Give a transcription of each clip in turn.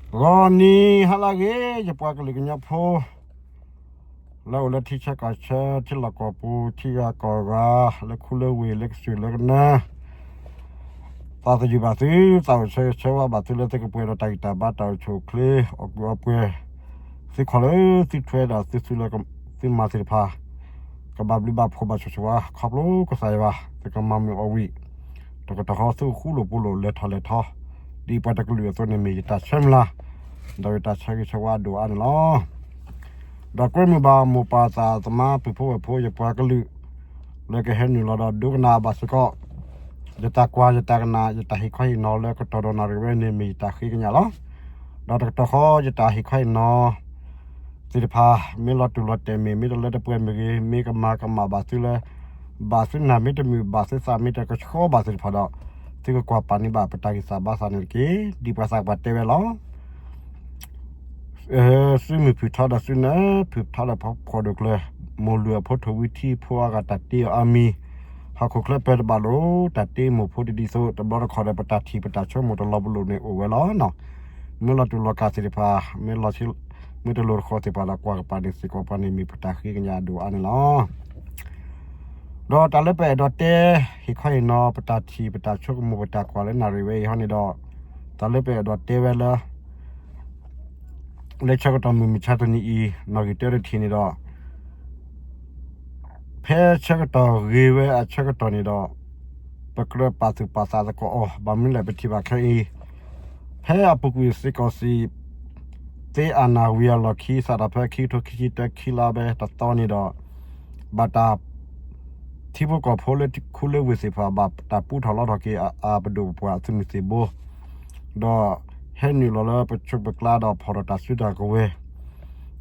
ဂီၤနံၤဟါလၢအဂ့ၤ ယပှၤကလုာ်ကညီဖိ လၢအိၣ်လၢထံဆၢကီၢ်ဆၢ ထံလီၢ်ကီၢ်ပူၤ ထံဂၤကီၢ်ဂၤ လၢခူလၢဝ့ၢ် လၢကစၢၢ်လၢကနၢ သးသယုၢ်ဘၣ်သု, သးအိၣ်ဆၢဂ့ၤဆၢဝါဘၣ်သုလၢသုကပှဲၤဒီးတၢ်ဂံၢ်တၢ်ဘါ တၢ်အိၣ်ဆူၣ်အိၣ်ချ့ အီၣ်ကူၣ်အီပှဲၤ, သုခီၣ်လၢသုထွဲဒီးသုသူလၢ သုမၤသ့ၣ်တဖၣ် ကဘၣ်ဘျုးဘၣ်ဖှိၣ်ဘၣ်ဆိၣ်ဆိၣ်ဝါ ခီဖျိကစၢ်ယွၤ သုကမၤမုာ်အီၣ်ဝံၣ်, တကတီၢ်ဃီသုကဃူလိာ်ဖိးလိာ် လဲၤထီၣ်လဲၤထီ ဒ်ပှၤတကလုာ်အသိးန့ၣ် မ့ၢ်ယတၢ်ဆၢမုၢ်လၢ် ဒီးယတၢ်ဆၢဂ့ၤဆၢဝါအဒိၣ်အါန့ၣ်လီၤ. ဒီးကွဲမုာ်ဘၣ်မိၢ်ပၢ်သးသမါ ပုၢ်ဖိဝဲၢ်ဖိ ယပှၤကလုာ် လၢကဟဲနုာ်လီၤဒီးဒိကနၣ်ဘၣ်စ့ၢ်ကီး ယတၢ်ကွၢ် ယတၢ်ကနၣ် ယတၢ်ဟ့ၣ်ခီဟ့ၣ်နီၤလၢကတီၢ်ဒီးနၣ်ရံၣ်ဝဲန့ၣ် မ့ၢ်ယတၢ်ဃ့ကညးလီၤ. ဒီးတကတီၢ်ဃီ ယတၢ်ဟ့ၣ်ခီဟ့ၣ်နီၤသ့ၣ်တဖၣ် မ့ၢ်လီၤတူၢ်လီၤတဲာ်မ့ၢ် မ့ၢ်တလၢတပှဲၤမ့ၢ်ဂ့ၤ, မ့ၢ်ကမၤကမၣ်ဘၣ်သုလၢ ဘၣ်သုနၢ်မ့ၢ်တမုာ် ဘၣ်သုသးမ့ၢ်တကဆှီဘၣ်သ့ၣ်တဖၣ်ဒီး သုကကွၢ်ပာ်န့ၢ်ဘၣ်ပတၢ်ဂံၢ်စၢ်ဘါစၢ်န့ၣ်တက့ၢ်. ဒ်ပှၤသးပှၢ်တဲဝဲလီၤ. သုမုၢ်ဖုၣ်ထီဒီးသုနၢ်ဖုၣ်ထီဒီးဖီၣ်ဒိၣ်ကျၢၤ, မိၢ်လုၢ်အဖိထိၣ်ဝံထံဖိအဂၤတၢ်တ့အီၤအါမံၤ, ဟီၣ်ခိၣ်ချၢပၢတဘၣ်လိာ် တၢ်တ့မိၢ်ဖိတဒ်သိး တဘျီတခီၣ်ဒီးပတၢ်ထံၣ်ပတၢ်ဆိကမိၣ်တလီၤပလိာ်န့ၣ်အိၣ်ဝဲလီၤ. မ့ၢ်လီၤတူၢ်လီၤကာ်သ့ၣ်တဖၣ် မ့ၢ်လီၤဆ့ မ့ၢ်တလိၤတဃီၤသ့ၣ်တဖၣ်ဒီး ကွၢ်ကပၤန့ၣ်စ့ၢ်ကီးပှၤန့ၣ် မ့ၢ်ပတၢ်ဃ့ကညးအဒိၣ်အါန့ၣ်လီၤ. ဒီးတၢ်လၢပအဲၣ်ဒိးတဲ ဟ့ၣ်ခီဟ့ၣ်နီၤ ပတၢ်ထံၣ်ပတၢ်ဆိကမိၣ် ပတၢ်ကွၢ်လၢနၣ်ရံၣ်ဝဲအံၤဟီန့ၣ်ဒီး တၢ်လၢပအဲၣ်ဒိးတဲဝဲလၢ လၢဆၢကတီၢ်မုၢ်မဆါတနံၤအံၤ နီၣ်ဂံၢ်တၢတထံၣ်န့ၣ်ဒီး ဖဲဆၢကတီၢ်ဂ့ၤဝဲအဆၢကတီၢ်န့ၣ်ဒီး ပကြၢးပာ်သူၣ်ပာ်သးသကိးအီၤ ဘၣ်မနုၤလဲၣ် ပထံၣ်ဘၣ်ခဲအံၤ ဖဲအပူၤကွံာ်စ့ၢ်ကီးစံး သ့အနၢ်ဝံၤအလီၢ်ခံ စးထီၣ်ဖဲခံကထိခံဆံတၢခံလါဖဲတသီန့ၣ်ဒီး ဘၣ်တၢ် ထံဖိကီၢ်ဖိလၢခူလၢဝ့ၢ်သ့ၣ်တဖၣ် ဘၣ်တၢ်ပူထီၣ်လီထီၣ်က့ၤအပဒိၣ်ပပှၢ်အသုးမုၢ်သံၣ်ဘိ ဒီးဟဲနုာ်လီၤလၢပဆိးပကျါဒီးဖီၣ်ထီၣ်တၢ်စုတၢ်ကဝဲၤ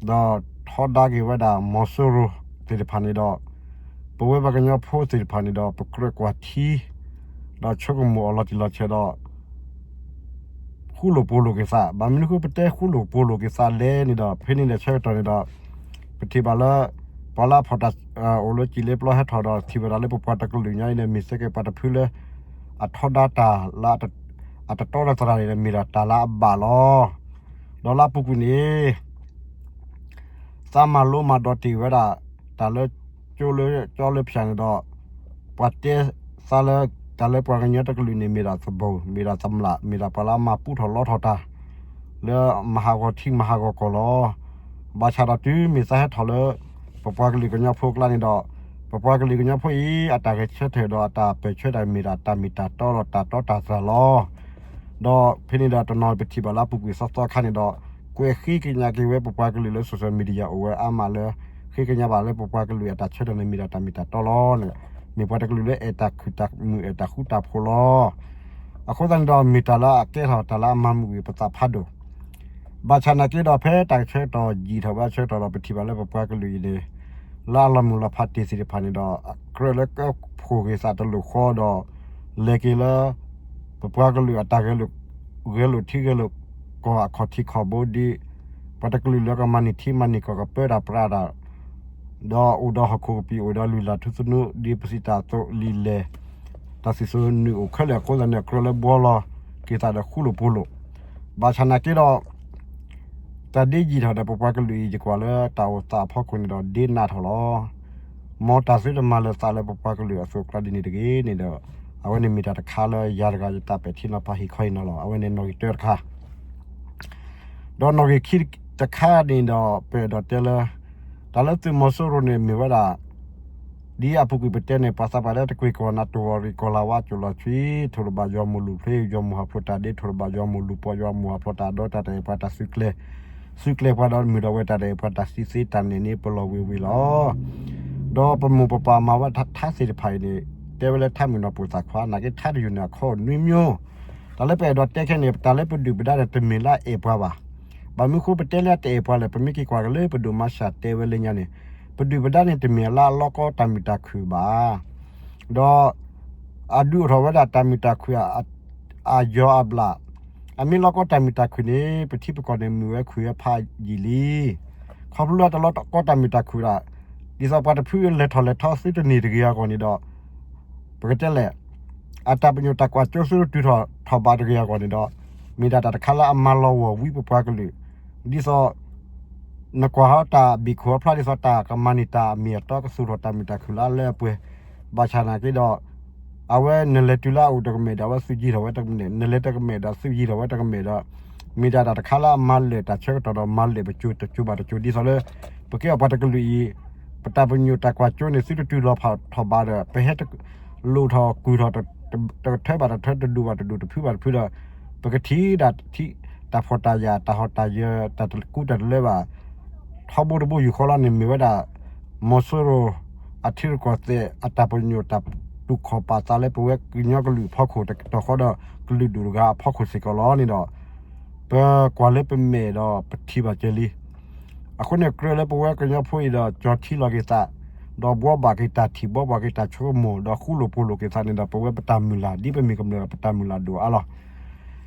ဒီးထီဒါက့ၤဝဲဒၣ်မီၤစိရိၤသ့ၣ်တဖၣ်န့ၣ်ဒီး ပဝဲပှၤကညီဖိသ့ၣ်တဖၣ်န့ၣ်ဒီး ပကြၢးကွၢ်ထံ ဒီးဆိကမိၣ်အီၤလီၤတံၢ်လီၤဆဲးဒီး ဃူလိာ်ဖိးလိာ်က့ၤသး, ဘၣ်မနုၤဃိပတဲဃူလိာ်ဖိးလိာ်က့ၤသးလဲၣ်န့ၣ်ဒီး ဖဲန့ၣ်ဒီးဆၢကတီၢ်န့ၣ်ဒီး ပထံၣ်ဘၣ်လၢ ပှၤလၢအဖီၣ်တၢ် အိၣ်လၢစံၣ်လၢပျီဟဲထီၣ်ဒီး ထံၣ်ဝဲဒၣ်လၢပပှၤတကလုာ်ညါအံၤန့ၣ် မ့ၢ်စ့ၢ်ကီးပှၤတဖုလၢ အထီဒါတၢ်လၢ အတတီဒီးသရၣ်န့ၣ် မ့ၢ်ဒၣ်တၢ်လၢအဘၣ်လီၤ. ဒီးလၢအပူၤကွံာ်န့ၣ် သးမၤလိမၤဒိးတ့ၢ်ဝဲဒၣ် တၢ်လၢကၠိလၢကၠီလၢဖၠၣ်န့ၣ်ဒီး ပှၤတဲသးလၢ တၢ်လၢပှၤကညီတကလုာ်န့ၣ် မ့ၢ်ဒၣ်သဘိၣ် မ့ၢ်ဒၣ်သမလး မ့ၢ်ဒၣ်ပှၤလၢအမၤပူထီၣ်လီထီၣ်တၢ် လၢမၤဟးဂီၤထံမၤဟးဂီၤကီၢ်လီၤ. ဘၣ်ဆၣ်ဒီးတုၤမ့ၢ်သးဟဲထီၣ်လၢ ပပှၤကလုာ်ကညီဖိအကျါန့ၣ်ဒီး ပပှၤကလုာ်ကညီဖိအံၤ အတၢ်ဂဲၤဆၢထၢၣ်ဒီးအတၢ်ပၢၢ်ဆၢတၢ်မ့ၢ်ဒၣ်တၢ်မ့ၢ်တၢ်တီဒီးတၢ်တီတၢ်တြၢ်လီၤ. ဒီးဖဲန့ၣ်ဒီးတနီၤပထံၣ်ဘၣ်လၢအပူၤကွံာ်သီသီခါန့ၣ်ဒီး ကွဲးဃ့ကညးက့ၤဝဲပပှၤကလုာ်လၢ social media အိၣ်ဝဲအါမးလၢ ဃ့ကညးဘၣ်လၢပပှၤကလုာ်အတၢ်ဆၢထၢၣ်န့ၣ် မ့ၢ်ဒၣ်တၢ်မ့ၢ်တၢ်တီလီၤန့ၣ် မ့ၢ်ပှၤတကလုာ်လၢအဲၣ်တၢ်ခုၣ်တၢ်မုာ်အဲၣ်တၢ်ဃူတၢ်ဖိးလီၤ. အဃိသတးန့ၣ်ဒီး မ့ၢ်တၢ်လၢအကဲထီၣ်တၢ်လၢအမၤမုာ်ကွံာ်ပသးဖးဒိၣ် ဘၣ်ဆၣ်နာ်က့ဒီး ဖဲတၢ်ဆၢကတီၢ်ယံာ်ထီၣ်ဝဲအဆၢကတီၢ်ဒီး ပထံၣ်ဘၣ်လၢပပှၤကလုာ်အံၤန့ၣ် လၢအလီၤမုၢ်လီၤဖးတ့ၢ်သ့ၣ်တဖၣ်န့ၣ်ဒီး ကြၢးလၢကဲဖိၣ်ဂ့ၤသးတလိာ်ဃီဒီး လဲၤက့ၤလၢ ပပှၤကလုာ်အတၢ်ဂဲၤလိာ် ဂဲၤလိာ်ထံဂဲၤလိာ်ကီၢ်အခီၣ်ထံးခီၣ်ဘိဒ် ပှၤတကလုာ်လၢကမၤန့ၢ်ထံမၤန့ၢ်ကီၢ်ကပၢတၢ်ပြးတၢ် ဒီးအိၣ်ဒီးဟီၣ်ခိၣ်ကပံာ် အိၣ်ဒီးလုၢ်လၢ်ထူသနူ ဒ်ပစံးတၢ်အသိး လံာ်လဲၢ် တၢ်စံၣ်စိၤနုာ်အိၣ်ခဲလၢာ်အဃိသတးန့ၣ် ကြၢးလၢဘှီလီၤက့ၤသးဒီးဃူလိာ်ဖိးလိာ် ဘၣ်ဆၣ်နာ်က့ဒီး တၢ်ဒ့ယံာ်ထီၣ်ဒီးပပှၤကလုာ်အံၤ ယကွၢ်လၢတၢ်အိၣ်သးအဖီခိၣ်န့ၣ်ဒီး ဒ့နးထီၣ်လီၤ. မ်တၢ်သုတမၤလၢာ်သးလၢပပှၤကလုာ်အသိးအကျါဒ်န့ၣ်တဂ့ၤန့ၣ်ဒီး အဝဲန့ၣ်မ့ၢ်တၢ်တခါလၢယၤတဂၤယတၢ်ပဲာ်ထံနီၤဖးဟ့ၣ်ခီဟ့ၣ်နီၤလီၤ. အဝဲန့ၣ်နီၣ်ဂံၢ်တၢတခါ ဒီးနီၣ်ဂံၢ်ခံတခါန့ၣ်ဒီး ပအဲၣ်ဒိးတဲလၢ တၢ်လၢသုးမီၤစိရိၤန့ၣ်မ့ၢ်ဝဲဒၣ် ဒ်အပူၤကွံာ်ပတဲန့ၣ် ပှၤသးပှၢ်လၢတကွံာ်ကီၢ်နးတဝီၤရံၣ် ကီၢ်လၤဝါကၠိၣ်လီၤဆှံ ထိၣ်တဘၣ်ယွၤမိၢ်လူၢ်ဖျ့ ယွၤမိၢ်ဟးဖျိးတၢ်ဒ့ ထိၣ်တဘၣ်ယွၤမိၢ်လူၢ်ပီၢ် ယွၤမိၢ်ဟးဖျိးတၢ်ဒီတၢ်တအဲၣ်ပှၤတၢ်သုးကျဲၤ သုးကျဲၤပှၤဒီးမုၢ်ဒီးဝဲတၢ်တအဲၣ်ပှၤတၢ်စံးသ့တၢ်နဲၣ်န့ၣ် ပလီၢ်ဝ့ၤဝ့ၤလီၤ. ဒီးပမိၢ်ပပၢ်မၤဝဲထါသ့ၣ်တဖၣ်အံၤန့ၣ် တဲဝဲလၢထါမုၢ်နီၢ်ပိာ်သၣ်ခွါ နာ်က့ထါတယုၢ်န့ၣ်အခီနွံမျိုး တၢ်လၢပအဲၣ်ဒိးတဲခဲန့ၣ် တၢ်လၢပဒုၣ်ပဒါန့ၣ် တမ့ၢ်လၢအအဲၣ်ပှၤဘၣ်. ဘၣ်မနုၤဃိပတဲလၢအတအဲၣ်ပှၤလဲၣ် ပမ့ၢ်က့ၤကွၢ်က့ၤလၢပဒိၣ်မၤစၢ်တဲဝဲလၢညါန့ၣ် ပဒုၣ်ပဒါန့ၣ် တမ့ၢ်အလၢအလီကီတၢ်မုာ်တၢ်ခုၣ်ဘၣ်. ဒီး အဒုးအိၣ်ထီၣ်ဝဲဒၣ်တၢ်မုာ်တၢ်ခုၣ် အယီၤအဘျၣ်, အမ့ၢ်လီကီတၢ်မုာ်တၢ်ခုၣ်န့ၣ် ပထံပကီၢ်န့ၣ်မုာ်ဝဲခုၣ်ဝဲဖးယံာ်လံ. ခီဖျိလၢတလီကီတၢ်မုာ်တၢ်ခုၣ်ဒၣ် ဒ်သိးပှၤတဖုလဲၤထီၣ်လဲၤထီသုတန့ၢ်တဂ့ၤအဂီၢ်န့ၣ်ဒီး ပကတဲလဲၣ် အတၢ်ပညိၣ်တၢ်ကွၢ်စိသုတတုၤထီၣ်ထီၣ်ဘးတဂ့ၤအဂီၢ်န့ၣ်ဒီး မ့ၢ်ဒၣ်တၢ်တခါလၢအမၤလီၤဝီၢ်ဝံပပှၤကလုာ်, ဒ်သိး နကွၢ်ဟီတၢ်ဘံၣ်ခိၣ်အဖျါဒ်သိးတၢ်ကမၤန့ၢ်တၢ်အမ့ၢ်အတီကသူၣ်ထီၣ်တၢ်မုာ်တၢ်ခုၣ်လၢအလၢအပှဲၤ, ဘၣ်ဆၣ်နာ်က့ဒီး အဝဲနလဲၤတုၤလၢအအိၣ်တကမဲာ်ဒီး အဝဲသုးယံၤထီၣ်ဝဲတကမဲာ်, နလဲၤတကမဲာ်ဒီးသုးယံၤထီၣ်ဝဲတကမဲာ်ဒီး မ့ၢ်ဒၣ်တၢ်တခါလၢအမၤလၢာ်တၢ်ဆၢကတီၢ်ဒီး မၤလၢာ်ပစိၤတစိၤဘၣ်တစိၤ ဒ်သိးလၢ ပကဲအပှၤတကလုာ်အံၤ ပတၢ်ပညိၣ်တၢ်ကွၢ်စိန့ၣ် သုတတုၤလီၤဖးထီၣ်ဘၣ်ဒီး ပဟဲလိၣ်ထီၣ်ကွံာ်ထီၣ် တထၢဘၣ်တထၢ တဒူၣ်ဘၣ်တဒူၣ် တဖုဘၣ်တဖုဒီး ပကထံၣ်တၢ်ထံၣ် တၢ်ဖှီၣ်တၢ်ယာ် တၢ်ဟီၣ်တၢ်ယၢၤ တၢ်တကူတၢ်တလၢဘၣ် ထီဘိတဘိယူၢ်ဃီလီၤန့ၣ် မ့ၢ်ဝဲဒၣ် မီၤစိရိၤ အထံရူၢ်ကီၢ်သဲး အတၢ်ပညိၣ်တၢ်တူၢ်ခီၣ်ပာ်သးလၢပဝဲကညီကလုာ်အဖီခိၣ်တတီၤဃီဒီး ကလုာ်ဒူၣ်တဂၤအဖီခိၣ်စ့ၢ်ကီးလီၤန့ၣ်ဒီး ပကွၢ်လၢပမဲာ်ဒီးပထံၣ်ဘၣ်ကဲလံ. အဃိန့ၣ်ကြၢးလၢပဝဲကညီဖိအံၤဒီး ကၠီထံလီၤက့ၤသး ဒီးဘှီဘၣ်က့ၤတၢ်ထံၣ် ဘှီဘၣ်က့ၤတၢ်ဆိကမိၣ် ဒီးဃူလိာ်ဖိးလိာ်က့ၤသးန့ၣ်ဒီး ပဝဲပတၢ်မုၢ်လၢ် ဒ်ပမ့ၢ်ကမျၢၢ်ပတၢ်မုၢ်လၢ်ဒိၣ်အါလီၤ.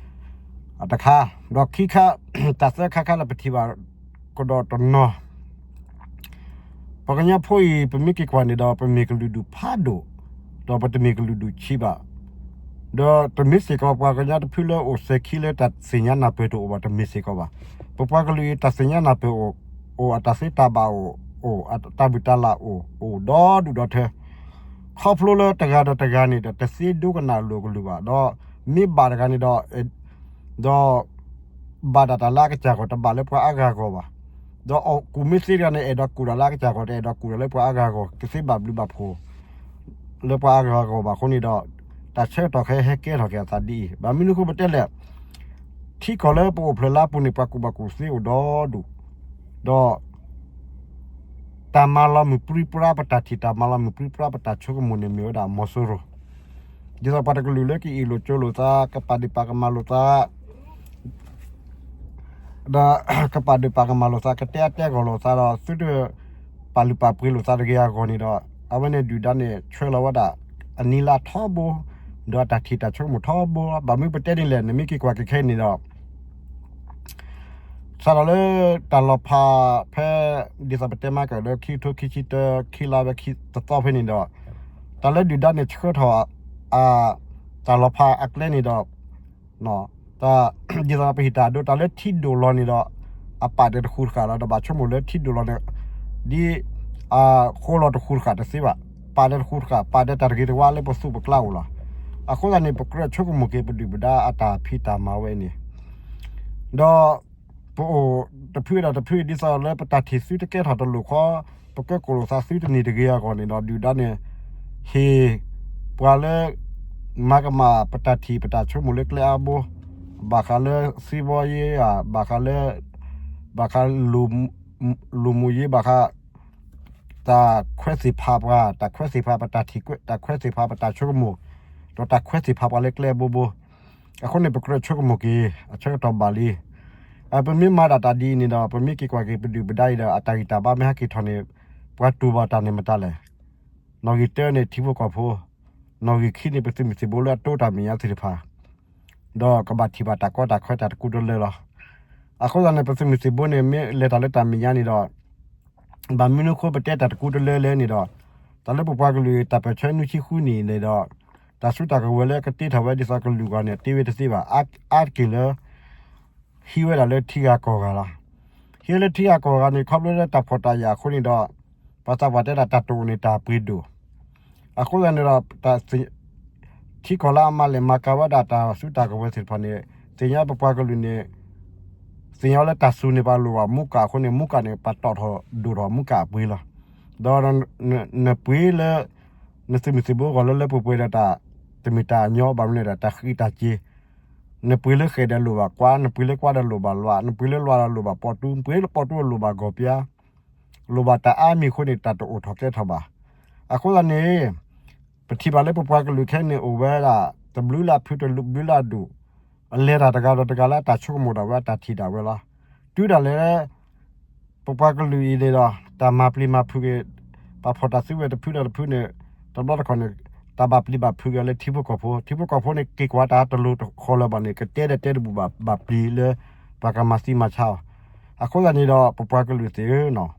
အတခါ, ဒီးခံခါ, တၢ်သၢခါခါလၢပထံၣ်ဘၣ်ကဒီးတနီၤ ပှၤကညီဖိအံၤ ပမ့ၢ်က့ၤကွၢ်န့ၣ်ဒီး ပမ့ၢ်ကလုာ်ဒူၣ်ဖးဒိၣ်, ဒီးပတမ့ၢ်ကလုာ်ဒူၣ်ဆံးဘၣ်, ဒီးတမ့ၢ်စ့ၢ်ကီးပှၤကညီတဖုလၢအိၣ်စဲၤခံလၢတၢ်သ့ၣ်ညါနၢ်ပၢၢ်တအိၣ်ဘၣ် တမ့ၢ်စ့ၢ်ကီးဘၣ်. ပပှၤကလုာ်အံၤ တၢ်သ့ၣ်ညါနၢ်ပၢၢ်အိၣ်, အိၣ်အတၢ်သ့တၢ်ဘၣ်အိၣ်, အိၣ်အတၢ်ဘုၣ်တၢ်လၢ်အိၣ်, အိၣ်ဒီဒူၣ်ဒီထၢ ခီဖျိလၢတဂၤဒီးတဂၤန့ၣ်ဒီး တသ့ဒိကနၣ်လိာ်ကလုာ်ဘၣ်, ဒီးမ့ၢ်ဘၣ်တဂၤန့ၣ်ဒီး ဒီး ဘၣ်ဒၣ်တၢ်လၢအကစၢ်ဂီၢ် တဘၣ်လၢပှၤအါဂၤအဂီၢ်ဘၣ်. ဒီးအကူၣ်မ့ၢ်သ့တဂၤန့ၣ် အဲၣ်ဒိးကူၣ်တၢ်လၢအကစၢ်ဂီၢ် တအဲၣ်ဒိးကူၣ်တၢ်လၢပှၤအါဂၤအဂီၢ် ကသ့ဘၣ်ဘျုးဘၣ်ဖှိၣ် လၢပှၤအါဂၤအဂီၢ်ဘၣ်အဃိန့ၣ်ဒီး တၢ်ဆၢကတီၢ်ခဲအံၤဟဲကဲထီၣ်က့ၤအသးဒ်အံၤ ဘၣ်မနုၤအဃိပတဲလဲၣ် ထံကီၢ်လၢပအိၣ်ဖျဲၣ်လၢအပူၤန့ၣ် ပှၤကူၣ်ဘၣ်ကူၣ်သ့အိၣ်ဒီဒူၣ်, ဒီး တၢ်မၤလီၤမုၢ်ပြံပြါ ပတၢ်ထံၣ် တၢ်မၤလီၤမုၢ်ပြံပြါ ပတၢ်ဆိကမိၣ်န့ၣ် မ့ၢ်ဝဲဒၣ်မီၤစိရိၤ, ဒ်သိးပှၤတကလုာ်လၢကအ့ၣ်လိာ်ကၠိလိာ်သး ကပာ်ဒ့ၣ်ပာ်ကမၣ်လိာ်သး ဒီးကပာ်ဒ့ၣ်ပာ်ကမၣ်လိာ်သး ကတဲအါတဲဂီၢ်လိာ်သးဒီး သုတပာ်လုၢ်ပာ်ပှ့ၤလိာ်သးတဂ့ၤအဂီၢ်န့ၣ်ဒီး အဝဲန့ၣ်ဒုၣ်ဒါန့ၣ် ဆှၢလီၤဝဲဒၣ် အနံၤလါထီဘိ ဒီးအတၢ်ထံၣ်တၢ်ဆိကမိၣ်ထီဘိ ဘၣ်မနုၤပတဲန့ၣ်လဲၣ် နမ့ၢ်က့ၤကွၢ်က့ၤခဲအံၤန့ၣ်ဒီး စးထီၣ်လၢတၢ်လီၤဖးဖဲ ဒ်သိးပတဲမၤကၢၢ်လၢခံကထိခံဆံတၢ ခံလါဝဲခံတသီဖဲန့ၣ်ဒီး တၢ်လၢဒုၣ်ဒါန့ၣ်ဆှၢထီၣ် တၢ်လီၤဖးအကျဲန့ၣ်ဒီး ဒ်သိးပဟ့ၣ်တၢ်ဒိ တၢ်လၢထံဒိၣ်လီၤန့ၣ်ဒီး အပာ်ဒဲးတဃူတဃာ်လီၤ ဒီးဘၣ်ဆိကမိၣ်လၢထံဒိၣ်လီၤန့ၣ် ဒ် ဃိလီၤတဃူတဃာ်တသ့ဘၣ် ပာ်ဒဲးတဃူတဃာ် ပာ်ဒဲးတၢ်တဂ့ၤတဝါလၢပသူၣ်ပကျါအိၣ်လီၤ. အဃိသတးန့ၣ် ပကြၢးဆိကမိၣ်က့ၤပဒုၣ်ပဒါအတၢ်ဖံးတၢ်မၤဝဲန့ၣ် ဒီး ပအိၣ်တဖုဒီးတဖု ဒ်သိးလၢပတၢ်ထံၣ်သုတကဲထီၣ်တလိာ်ဃီ ပကၢကိၣ်လိာ်သးသုတန့ၢ်တဂ့ၤအဂီၢ်န့ၣ်ဒီး ဒုၣ်ဒါန့ၣ် ဟ့ၣ်ပှၤလၢ မၤကမၣ်ပတၢ်ထံၣ်ပတၢ်ဆိကမိၣ်လၢကျဲအါဘိ ဘၣ်ဃးလၢသံဘီယ့ဧါ ဘၣ်ဃးလၢ ဘၣ်ဃး လူမှုရေး ဘၣ်ဃး တၢ်ခွဲးသ့ၣ်ဖးပှၤ တၢ်ခွဲးသ့ၣ်ဖးပတၢ်ထံၣ် တၢ်ခွဲးသ့ၣ်ဖးပတၢ်ဆိကမိၣ် ဒီးတၢ်ခွဲးသ့ၣ်ဖးပှၤလၢကျဲအဘိဘိ အဃိန့ၣ် ပကြၢးဆိကမိၣ်က့ၤ အဆၢကတီၢ်ဘၣ်လံ. ပမ့ၢ်မၤဒၣ်တၢ်ဒ်အံၤန့ၣ်ဒီး ပမ့ၢ်က့ၤကွၢ်က့ၤပဒုၣ်ပဒါအံၤဒီး အတၢ်ဂံၢ်တၢ်ဘါမ့ၢ်ဟဲက့ၤထီၣ်န့ၣ် ပှၤတူၢ်ဘၣ်တၢ်န့ၣ်မတၤလဲၣ်. နီၣ်ဂံၢ်တၢန့ၣ်ထံဖိကီၢ်ဖိ, နီၣ်ဂံၢ်ခံန့ၣ် ပသုးမုၢ်သံၣ်ဘိလၢအတိတၢ်မဲာ်ညါသ့ၣ်တဖၣ် ဒီးကဘၣ်ထံၣ်ဘၣ်တၢ်ကီတၢ်ခဲတၢ်တကူတလၢလီၤ. အဃိသတးန့ၣ် ပသုးမုၢ်သံၣ်ဘိန့ၣ် မ့ၢ်လဲၤတၢ်လၢတၢ်မဲာ်ညါန့ၣ်ဒီး ဘၣ်မနုၤအဃိပတဲတၢ်တကူတလၢလဲၣ်န့ၣ်ဒီး တၢ်လၢပပှၤကလုာ်တၢ်ပၢၢ်ဆၢနွံဆံဃုနံၣ်န့ၣ်ဒီး တၢ်စုတၢ်ကဝဲၤလၢကတ့ထီၣ်ဝဲဒ်သိးကလုာ်အဂီၢ်န့ၣ် တ့ဝဲတသ့ဘၣ် အါတက့ၢ်လၢ ဟံးဝဲဒၣ်လၢထံဂၤကီၢ်ဂၤလီၤ. ဟံးလၢထံဂၤကီၢ်ဂၤန့ၣ် ခီဖျိလၢတၢ်ဖှီၣ်တၢ်ယာ်အဃိန့ၣ်ဒီး ပှၤသးပှၢ်တဲဒၣ်တၢ်တအိၣ်န့ၣ် တၢ်ပှ့ၤဒိၣ် အဃိသတးန့ၣ်ဒီး ထံကီၢ်လၢအမၤလဲၢ်မၤကၤဝဲဒၣ်တၢ်စုတၢ်ကဝဲၤသ့ၣ်တဖၣ်န့ၣ် သ့ၣ်ညါပပှၤကလုာ်န့ၣ် သ့ၣ်ညါလၢတၢ်စူၤန့ၣ် ပှၤလိၣ်ဘၣ်မူကၣ်အဃိန့ၣ် မူကၣ်န့ၣ် ပှၤတီၣ်ထီၣ်ဒိၣ်ထီၣ်မူကၣ်အပှ့ၤလီၤ. ဒီး နပှ့ၤလၢ နသုးမုၢ်သံၣ်ဘိအဂီၢ်လၢလၢပှဲၤပှဲၤဒီးတၢ် တမ့ၢ်တၢ်အညီဘၣ်မနုၤဒီး တၢ်ဃံးတၢ်စ့ၤ နပှ့ၤလၢဃဲၣ်ဒီးလိၣ်ဘၣ်ကွါ, နပှ့ၤလၢကွါဒီးလိၣ်ဘၣ်လွး, နပှ့ၤလၢလွးဒီးလိၣ်ဘၣ်ပိာ်တူ, နပှ့ၤလၢပိာ်တူဒီးလိၣ်ဘၣ်ဂီၤပျါ, လိၣ်ဘၣ်တၢ်အါမံၤအဃိန့ၣ် တၢ်တအိၣ်ထီၣ်ကဲထီၣ်ဘၣ်. အဃိသတးန့ၣ် ပထံၣ်ဘၣ်လၢပပှၤကလုာ်ခဲအံၤန့ၣ် အိၣ်ဝဲဒၣ် တဘျုးလၢအဖု တဘျုးလၢအဒိၣ်, အလဲၤတၢ်တဂၤဒီးတဂၤလၢအတၢ်ဆိကမိၣ်ဒၣ်ဝဲ အတၢ်ထံၣ်ဒၣ်ဝဲလီၤ. တုၤဒၣ်လဲာ် ပပှၤကလုာ်အံၤန့ၣ်ဒီး တၢ်မၤပျံၤမၤဖုးက့ၤ ပှၤဖီၣ်တၢ်စုကဝဲၤတဖုဒီးတဖုန့ၣ် တဘျီတခီၣ်န့ၣ် တၢ်ဘၣ်ပျံၤဘၣ်ဖုးက့ၤလၢထံဖိကီၢ်ဖိ, ထံဖိကီၢ်ဖိန့ၣ် က့ၤကွၢ်တၢ်တလိၤတဃီလၢၤဘၣ်န့ၣ် ကတဲဒီးတဲတဘူၣ်ဘၣ် ဘၣ်ပျံၤလၢ ပှၤကမၤသံမၤဆါအီၤ. အဃိသတးန့ၣ်ဒီး ပပှၤကလုာ်သ့ၣ်ဧၢ,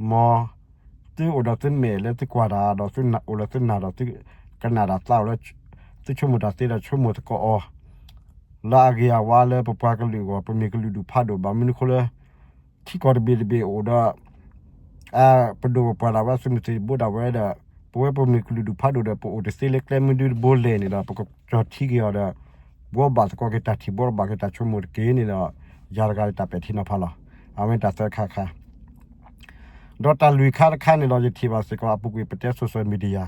မ်သုအိၣ်ဒီးသုမဲာ်လၢသုကွၢ်တၢ်ဒီး သုအိၣ်လၢသုနၢ်ဒီးသုကနၣ်တၢ်သးအိၣ်လၢ သုဆိကမိၣ်တၢ်သ့ဒီးဆိကမိၣ်သကိးအီၤ လၢအဂ့ၤအဝါလၢပပှၤကလုာ်အဂီၢ် ပမ့ၢ်ကလုာ်ဒူၣ်ဖးဒိၣ်ဘၣ်မနုၤအဃိလၢ ထံကီၢ်တဘ့ၣ်တဘ့ၣ်အိၣ်ဒီး ပဒိၣ်ပပှၢ်ဒၣ်ဝဲ သုးမုၢ်သံၣ်ဘိဒၣ်ဝဲဒီး ပဝဲပမ့ၢ်ကလုာ်ဒူၣ်ဖးဒိၣ်ဒီး ပအိၣ်တသ့လၢကျဲမုၢ်ဒုတဘိလဲၣ်န့ၣ်ဒီး ပကကၠီၤထံက့ၤအီၤဒီး ဘှီဘၣ်သကိးက့ၤတၢ်ထံၣ် ဘှီဘၣ်က့ၤတၢ်ဆိကမိၣ်တက့ၢ်န့ၣ်ဒီး ယၤတဂၤတၢ်ပဲာ်ထံနီၤဖးလီၤ. အဝဲန့ၣ်တၢ်သၢခါခါ ဒီးတၢ်လွံၢ်ခါတခါန့ၣ်ဒီး ယထံၣ်ဘၣ်စ့ၢ်ကီးအပူၤကွံာ်ပတဲ social media,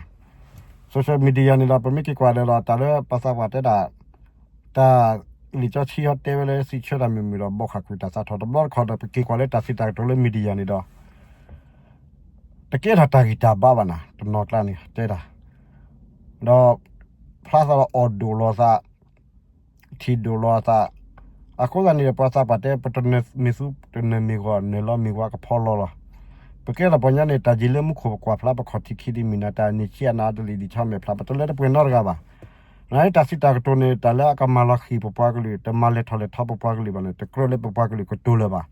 social media န့ၣ်ဒီး ပမ့ၢ်က့ၤကွၢ်ဒီးဒီး တၢ်လၢပှၤသးပှၢ်တဲဒၣ် တၢ်လံာ်စီဆှံဟီတဲဝဲလၢ စံးဆၢတၢ်မုာ်မုာ်ဒီး ဘီၣ်ဃာ်ကွံာ်တၢ်သးထီၣ် တဘျီတခီၣ်ဒီး ပက့ၤကွၢ်လၢတၢ်စံးတၢ်ကတိၤလၢ media န့ၣ်ဒီး တကဲထီၣ်တၢ်ဂံၢ်တၢ်ဘါဘၣ်နၤ တနီၤကျါန့ၣ် တဲတၢ် ဒီး ဖျါသးဒီးအီၣ်ဒိၣ်လီၤသး ထံၣ်ဒိၣ်လီၤအသး, အဃိသတးန့ၣ်ဒီး ပှၤသးပှၢ်တဲ ပတနၢၤမ့ၢ်သူ တနၢၤမ့ၢ်ဂီၤ နၢၤလီၤမ့ၢ်ဝါကဖီလီၤလီၤ. ပကဲထီၣ်ပှၤကညီန့ၣ် တၢ်ယံၤလၢမူခိၣ်ပကွၢ်ဖျါ ပခီၣ်ထံးခံဒ်မုၢ်နၤ တၢ်အနံၣ်ဆံအနၤအတလံာ်ဒံးဆီမဲာ်ဖျါ ပတလၢတပှဲၤနီတဂၤဘၣ်. နတၢ်စံးတၢ်ကတိၤန့ၣ် တၢ်လၢအကမၤလီၤဃံၤပပှၤကလုာ် တမၤလဲၤထီၣ်လဲၤထီပပှၤကလုာ်ဘၣ်န့ၣ် တကြၢးလၢပပှၤကလုာ်ကတိၤလၢၤဘၣ်.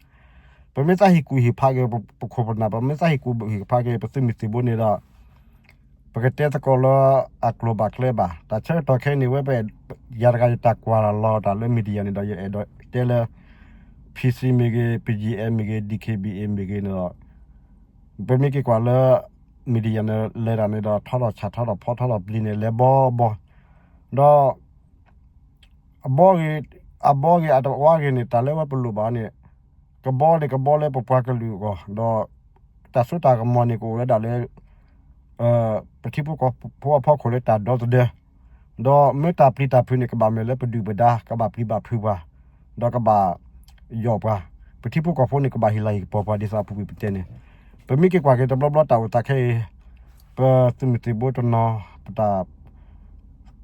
ပမ့ၢ်သးဟ့ၣ်ကူၣ်ဟ့ၣ်ဖးက့ၤပခိၣ်ပနၢ် ပမ့ၢ်သးဟ့ၣ်ကူၣ်ဟ့ၣ်ဖးက့ၤ ပသုးမုၢ်သံၣ်ဘိန့ၣ်ဒီး ပကတဲသကိးလၢအကျိၤဘၣ်ကျဲဘၣ်. တၢ်ဆၢကတီၢ်ခဲအံၤန့ၣ် ဝဲပ ယၤတဂၤယတၢ်ကွၢ်လီၤတၢ်လၢ media န့ၣ်ဒီး ယအဲၣ်ဒိးတဲလၢ P C မ့ၢ်ဂ့ၤ, P G M မ့ၢ်ဂ့ၤ, D K B A မ့ၢ်ဂ့ၤန့ၣ်ဒီး ပမ့ၢ်က့ၤကွၢ်လၢ media န့ၣ် လဲၤတၢ်န့ၣ်ဒီး ထီထီၣ်ဆၣ်ထီထီၣ်ဖီထီထီၣ်ပျံၤန့ၣ် လဲၤဘီဘီ ဒီး အဘီဂ့ၤ အဘီဂ့ၤ အတဝါဂ့ၤန့ၣ် တၢ်လၢဝဲပလိၣ်ဘၣ်န့ၣ် ကဘီန့ၣ် ကဘီလၢပပှၤကလုာ်အဂီၢ် ဒီး တၢ်စိတၢ်ကမီၤန့ၣ် ကအိၣ်ဝဲဒၣ်လၢ ပထံဖိကီၢ်ဖိအဖီခိၣ်လၢတၢ်ဒီသဒၢ ဒီးမ့ၢ်တၢ်ပျံၤတၢ်ဖုးန့ၣ် ကဘၣ်မ့ၢ်လၢပဒုၣ်ပဒါ ကဘၣ်ပျံၤဘၣ်ဖုးပှၤ ဒီးကဘၣ်ယိးပှၤ ပထံဖိကီၢ်ဖိန့ၣ် ကဘၣ်ဟ့ၣ်လၤဟ့ၣ်ကပီၤပှၤ ဒ်သိးအပူၤကွံာ်ပတဲန့ၣ် ပမ့ၢ်က့ၤကွၢ်က့ၤတဘျီဘျီတၢ်အိၣ်သးခဲအံၤ ပသုးမုၢ်သံၣ်ဘိတနီၤ ပတၢ်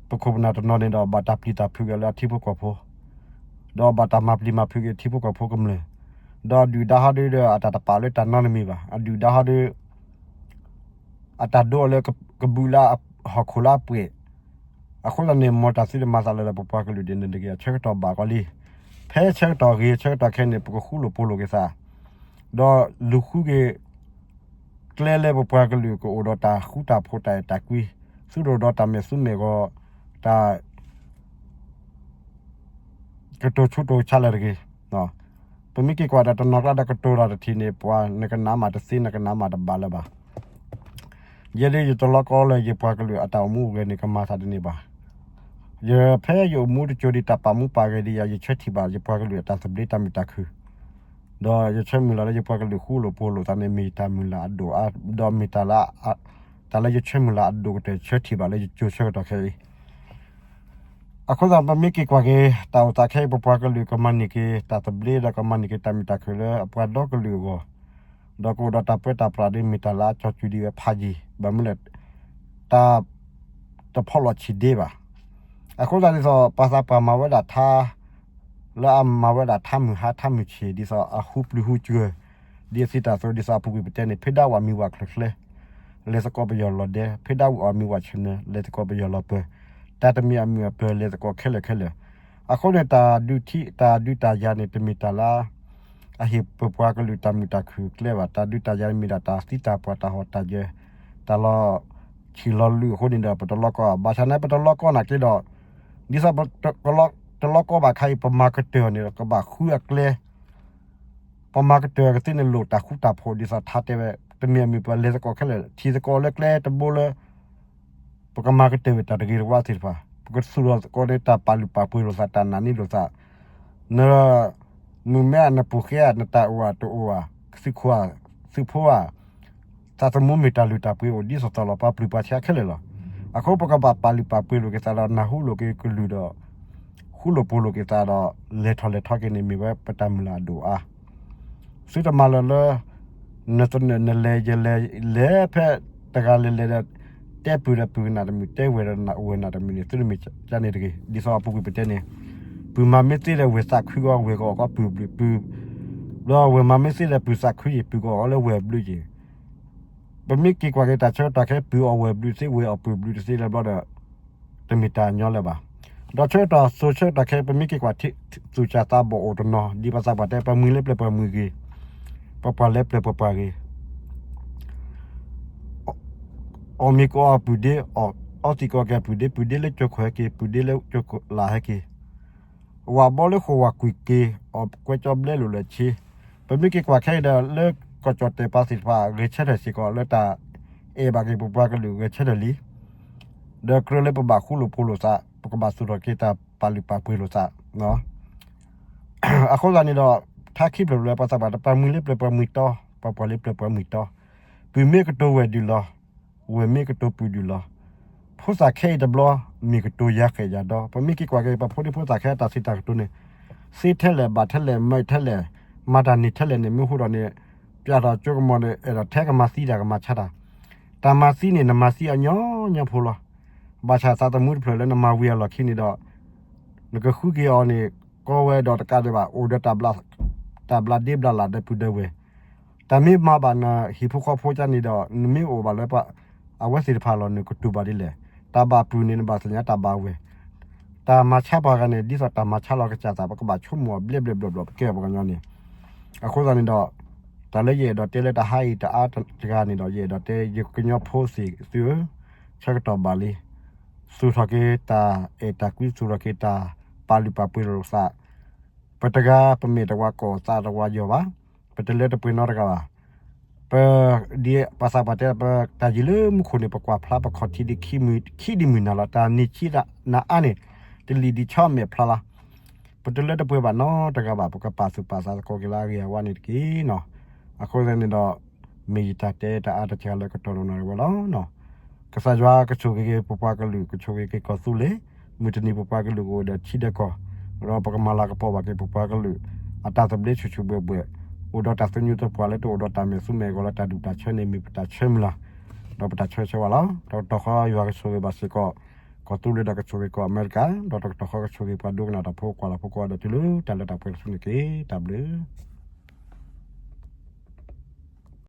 ပခိၣ်ပနၢ်တနီၤန့ၣ်ဒီး ဘၣ်တၢ်ပျံၤတၢ်ဖုးက့ၤလၢအထံဖိကီၢ်ဖိ ဒီးဘၣ်တၢ်မၤပျံၤမၤဖုးက့ၤထံဖိကီၢ်ဖိကမျၢၢ် ဒီးအဒုၣ်ဒါဟီဒုဒီး အတၢ်တပာ်လၢတၢ်နီတမံၤဘၣ် အဒုၣ်ဒါဟီဒု အတၢ်ဒိအီၤလၢကဘူးလၢဟီၣ်ခိၣ်လၢအပှဲၤ အဃိသတးန့ၣ် မ်တၢ်သုတမၤသးလၢၤဒီး ပပှၤကလုာ်ဒ်န့ၣ်တဂ့ၤ အဆၢကတီၢ်ဘၣ်ကီးလံ ဖဲဆၢကတီၢ်ဂ့ၤ ဆၢကတီၢ်ခဲအံၤန့ၣ် ပကဃူလိာ်ဖိးလိာ်က့ၤသး ဒီးလူၤဃုက့ၤ ကျဲလၢပပှၤကလုာ်ကအိၣ်ဒီးတၢ်ဃူတၢ်ဖိးတၢ်အဲၣ်တၢ်ကွံ သုတအိၣ်ဒီးတၢ်မဲာ်သူမဲာ်ဂီၤ တၢ် ကတိၤဆူၣ်တိၤဆါလၢၤတဂ့ၤ. ပမ့ၢ်က့ၤကွၢ်ဒီးတနီၤကျါဒီးကတိၤတၢ်တထံၣ်န့ၣ် ပှၤနကနၣ်မးတသ့ နကနၣ်မးတဘၣ်လၢၤဘၣ်. ယဲဒၣ်ယတလီကီလၢယပှၤကလုာ်အတၢ်အိၣ်မူအိၣ်ဂဲၤန့ၣ် ကမၤသးဒ်န့ၣ်ဘၣ်. ယဖဲယအိၣ်မူတစိၤဒံး တၢ်ပာ်မူပာ်ဂဲၤဒံးယၤ ယဆၢထံၣ်ဘၣ်ယပှၤကလုာ်အတၢ်သဘျ့တၢ်မုာ်တၢ်ခုၣ် ဒီးယဆၢမုၢ်လၢ်လၢယပှၤကလုာ်ဃူလိာ်ဖိးလိာ်သးန့ၣ် မ့ၢ်တၢ်မုၢ်လၢ်အဒိၣ်အါ ဒီးမ့ၢ်တၢ်လၢ တၢ်လၢယဆၢမုၢ်လၢ်အဒိၣ်ကတၢၢ် ဆၢထံၣ်ဘၣ်လၢယကၠိဆၢကတီၢ်ခဲအံၤ အဃိသတး ပမ့ၢ်က့ၤကွၢ်က့ၤ တၢ်အိၣ်သးခဲအံၤ ပပှၤကလုာ်ကမၤန့ၢ်က့ၤတၢ်သဘျ့ ဒီးကမၤန့ၢ်က့ၤတၢ်မုာ်တၢ်ခုၣ်လၢအပှၤဒီကလုာ်အဂီၢ်, ဒီးကအိၣ်ဒီးတၢ်ပၢတၢ်ပြးဒီး မ့ၢ်တၢ်လၢအကၠီၤကူၤဒံးဝဲဖးယံၤ ဘၣ်မနုၤလဲၣ် တၢ် တဖီလီၤဆံးဒ့ဘၣ်. အဃိသတးဒ်သိး ပှၤသးပှၢ်မၤဝဲဒၣ်ထါ လၢအမၤဝဲဒၣ်ထါမုၢ်ဟါထါမုၢ်ဆ့ၣ် ဒ်သိးအဟူပျုၤဟူစှၤ ဒ်အသံတၢ်သိး ဒ်သိးအပူၤကွံာ်ပတဲန့ၣ် ဖဲဒၣ်ဝဲမံဝဲချၢချၢ လဲၤသကိးပယီၤလီၤဒဲ, ဖဲဒၣ်ဝဲအီၣ်မံဝဲဆၢၣ်နၢၤ လဲၤသကိးပယီၤလီၤပၢၤ, တၢ်တမံၤအမုာ်အပၢၤ လဲၤသကိးခဲလၢာ်ခဲလၢာ်. အဃိန့ၣ် တၢ်ဒုးထံ တၢ်ဒုးတၢ်ယၤန့ၣ် တမ့ၢ်တၢ်လၢ အဟ့ၣ်ပပှၤကလုာ်တၢ်မုာ်တၢ်ခုၣ်ကျဲဘၣ်. တၢ်ဒုးတၢ်ယၤန့ၣ်မ့ၢ်ဒၣ်တၢ်သံတၢ်ပှၢ် တၢ်ဟီၣ်တၢ်ယၢၤ တၢ်လီၤဆံးလီၤလုၢ်အဃိန့ၣ်ဒီး ပတလီကီဘၣ်. ဘၣ်ဆၣ်န့ၣ် ပတလီကီနာ်က့ဒီး ဒ်သိးပတလီကီဘၣ်ခါအံၤ ပမၤကတၢၢ်န့ၣ်ဒီး ကဘၣ်ဃုအကျဲ ပမၤကတၢၢ်ကသ့န့ၣ်လိၣ်တၢ်ဃူတၢ်ဖိး ဒ်သိးထါတဲဝဲ တမံၤအမုာ်ပှၤလဲၤသကိးခဲလၢာ် ထံၣ်သကိးလၢကျဲတဘိလၢ ပကမၤကတၢၢ်ဝဲတၢ်တဂ့ၤတဝါသ့ၣ်တဖၣ် ပကသူၣ်ထီၣ်သကိးန့ၣ် တၢ်ပာ်လုၢ်ပာ်ပှ့ၤလိာ်သး တၢ်နာ်န့ၢ်လိာ်သး န မုၢ်မဲဧါ နပူၤဃဲဧါ နတၢ်အိၣ်ဧါတအိၣ်ဧါ သုးခိၣ်ဧါ သုးဖိဧါ သးသမူမ့ၢ်တၢ်လုၢ်တၢ်ပှ့ၤအိၣ် ဒ်သိးသိးလီၤပှၤပျုၤပှၤဆါခဲလၢာ်လီၤ. အဃိပကဘၣ်ပာ်လုၢ်ပာ်ပှ့ၤလိာ်က့ၤသးဒီး နၢ်ဟူလိာ်က့ၤကလုၢ်ဒီး ဃူလိာ်ဖိးလိာ်က့ၤသးဒီး လဲၤထီၣ်လဲၤထီက့ၤန့ၣ် မ့ၢ်ဝဲပတၢ်မုၢ်လၢ်အဒိၣ်အါ သုတမၤလၢၤလၢ နသနၢၣ်နလဲၤယလဲၤ လဲၤဖဲတဂၤလဲၤလဲၤဒီး တဲပုၢ်ဒီးပုၢ်ကနၣ်တမုာ် တဲဝဲၢ်ဒီးဝဲၢ်နၣ်တမုာ်န့ၣ် သုတမ့ၢ်ကန့ၣ်တဂ့ၤ. ဒ်သိးအပူၤကွံာ်ပတဲန့ၣ် ပုၢ်မၤမ့ၢ်သ့ဒီးဝဲၢ်သးခုကီး ဝဲၢ်ကအီၣ်ကီးပုၢ်ဘျုး ပုၢ် ဒီးဝဲၢ်မၤမ့ၢ်သ့ဒီးပုၢ်သးခုယံာ် ပုၢ်ကအီၣ်လၢဝဲၢ်ဘျုးယံာ် ပမ့ၢ်က့ၤကွၢ်က့ၤတၢ်ဆၢကတီၢ်ခဲအံၤ ပုၢ်အီၣ်ဝဲၢ်ဘျုးသ့ ဝဲၢ်အီၣ်ပုၢ်ဘျုးတသ့လၢၤဘျီဒီး တမ့ၢ်တၢ်ညီလၢၤဘၣ်. ဒီးဆၢကတီၢ်စိၤဆၢကတီၢ်ခဲအံၤ ပမ့ၢ်က့ၤကွၢ် သူၣ်စၢ်သးဘီၣ်အိၣ်တနီၤ ဒ်ပှၤသးပှၢ်တဲ ပှၤမှံလၢပျၢၤပှၤမှံဂ့ၤ, ပပှၢ်လၢပျၢၤပပှၢ်ဂ့ၤ အီၣ်မ့ၤကအီၣ်ပုၢ်ဒ့, အီသံးကအီက့ၤပုၢ်ဒ့, ပုၢ်ဒ့လၢကၠိခိၣ်ဟဲက့ၤ, ပုၢ်ဒ့လၢကၠိခိၣ်လာ်ဟဲက့ၤ, ဝၤဘီလၢဃိာ်ဝၤကွံာ်က့ၤ အီၣ်ကွဲကၠီဘျဲလိာ်လၢဆ့, ပမ့ၢ်က့ၤကွၢ်ခဲအံၤဒီး လၢကီၢ်ကၠီၣ်တဲာ်ပှၤသ့ၣ်တဖၣ် ဂဲၤဆၢထၢၣ်စ့ၢ်ကီး လၢတၢ်အဲၣ်ဘၣ်က့ၤပပှၤကလုာ်ဂဲၤဆၢထၢၣ်လံ, ဒီးကြၢးလၢပဘၣ်ဃူလိာ်ဖိးလိာ်သး ပကဘၣ်သူၣ်ထီၣ်က့ၤတၢ်ပာ်လုၢ်ပာ်ပှ့ၤလိာ်သး အဃိသတးန့ၣ်ဒီး ထါခံဖျၢၣ်လၢပှၤသးပှၢ်တပှၤမှံလၢပျၢၤ ပှၤမှံတီ, ပှၤပှၢ်လၢပျၢၤ ပှၤမှံတီ, ပုၢ်မ့ၢ်ကတိၤဝဲၢ်ဒုၣ်လီၤ, ဝဲၢ်မ့ၢ်ကတိၤပုၢ်ဒုၣ်လီၤ, ဖိသၣ်ခဲအံၤတဘျီ မ့ၢ်ကတိၤယၤဃဲၣ်ယၤဒီ, ပမ့ၢ်က့ၤကွၢ်က့ၤ ပှၤဖိဒံဖိသၣ်ခဲအံၤတၢ်စံးတၢ်ကတိၤန့ၣ်, သ့ထဲလဲၣ် ဘၣ်ထဲလဲၣ် မၤထဲလဲၣ်, မၤတၢ်န့ၢ်ထဲလဲၣ်န့ၣ် မ့ၢ်ဟူဒီးန့ၣ် ပျၢ်ထီၣ်ကၠိကမီၤန့ၣ် အဲၣ်ဒိးထဲကမၤသံတၢ်ကမၤဆါတၢ်, တၢ်မၤသံန့ၣ် နမၤသံအညီညီဖိလီၤ. ဘၣ်ဆၣ်သးသမူတဖျၢၣ်လၢနမၤဝံၤအလီၢ်ခံန့ၣ်ဒီး နကဃုက့ၤအီၤန့ၣ် ကီဝဲဒီးတကးဒံးဘၣ် အိၣ်ဒီး တၢ်ဘျးဒ့ဘျးလးဒီးပုၢ်ဒီးဝဲၢ်, တၢ်မ့ၢ်မၤဘၣ်နဟံၣ်ဖိဃီဖိကါန့ၣ်ဒီး နမ့ၢ်အိၣ်ဘၣ်လၢ အဝဲသ့ၣ်တဖၣ်အလီၢ် နကတူၢ်ဘၣ်ဒ်လဲၣ်. တၢ်ဘၣ်ပုၢ်န့ၣ် နဘၣ်သ့ၣ်ညါတၢ်ဘၣ်ဝဲၢ်, တၢ်မၤဆါပှၤဂၤန့ၣ် ဒ်သိးတၢ်မၤဆါလီၤကစၢ်သး ပကဘၣ်ဆိကမိၣ်အီၤဘျဲၣ်ဘျဲၣ်ဘျီၣ်ဘျီၣ် ပကဲပှၤကညီန့ၣ်, အဃိသတးန့ၣ်ဒီး တၢ်လၢယအဲၣ်ဒိးတဲလၢတဟါအံၤတအါတဂၤန့ၣ်ဒီး ယအဲၣ်ဒိးတဲ ယကညီဖိသ့ၣ်သုဧၢ, ဆၢကတီၢ်ဘၣ်လံ, သူၣ်ထီၣ်က့ၤတၢ်အဲၣ်တၢ်ကွံ သူၣ်ထီၣ်က့ၤတၢ်ပာ်လုၢ်ပာ်ပှ့ၤလိာ်သး, ပတဂၤပမဲာ်တဝါကိးသးတဝါယီၤဘၣ်, ပတလၢတပှဲၤနီတဂၤဘၣ်. ပ ဒ်ပှၤသးပှၢ်တဲ ပတၢ်ယံၤလၢမူခိၣ်န့ၣ် ပကွၢ်ဖျါပခီၣ်ထံးဒံး ခံဒံးမုၢ်နၤလီၤ. တၢ်နံၣ်ဆံးနၤအါန့ၣ် တလံာ်ဒံးဆီမဲာ်ဖျါလီၤ. ပတလၢတပှဲၤဘၣ်နီတဂၤဘၣ်, ပကပာ်သူၣ်ပာ်သးသကိးက့ၤလၢအဂ့ၤအဝါန့ၣ်တက့ၢ်နီၤ. အဃိသတးန့ၣ်ဒီး မ့ၢ်ယတၢ်တဲတၢ်အါတစှၤလၢကတီၢ်ဒီးနၣ်ရံၣ်ဝဲလီၤ. ကစၢ်ယွၤကဆိၣ်ဂ့ၤက့ၤပပှၤကလုာ် ကဆိၣ်ဂ့ၤက့ၤကီၢ်သူလ့ၤ, မုၢ်တနံၤပပှၤကလုာ်ကအိၣ်ဒီးထံဒီးကီၢ်, ဒီးပကမၤလၤကပီၤဘၣ်က့ၤပပှၤကလုာ် အတၢ်သဘျ့ဆူၣ်ဆူၣ်ဘှဲၣ်ဘှဲၣ်, အိၣ်ဒီးတၢ်သညူးသပှၢ်လၢတအိၣ်ဒီးတၢ်မဲာ်သူမဲာ်ဂီၤလၢတၢ်ဒူၣ်တၢ်ဆၢန့ၣ် မ့ၢ်ပတၢ်ဆၢမုၢ်လၢ်, ဒီးပတၢ်ဆၢဂ့ၤဆၢဝါလီၤ. တကတီၢ်ဃီယွၤကဆိၣ်ဂ့ၤဘၣ်စ့ၢ်ကီး ကီၢ်သူလ့ၤဒီးကဆိၣ်ဂ့ၤကီၢ်အမဲရကၤ, ဒီးတကတီၢ်ဃီကဆိၣ်ဂ့ၤပှၤဒိကနၣ်တၢ်ဖိကွၢ်လီၤဖိကိးဂၤဒဲးတုၤလၢတၢ်လၢတၢ်ပှဲၤတစုန့ၣ်တက့ၢ်. တၢ်ဘျုး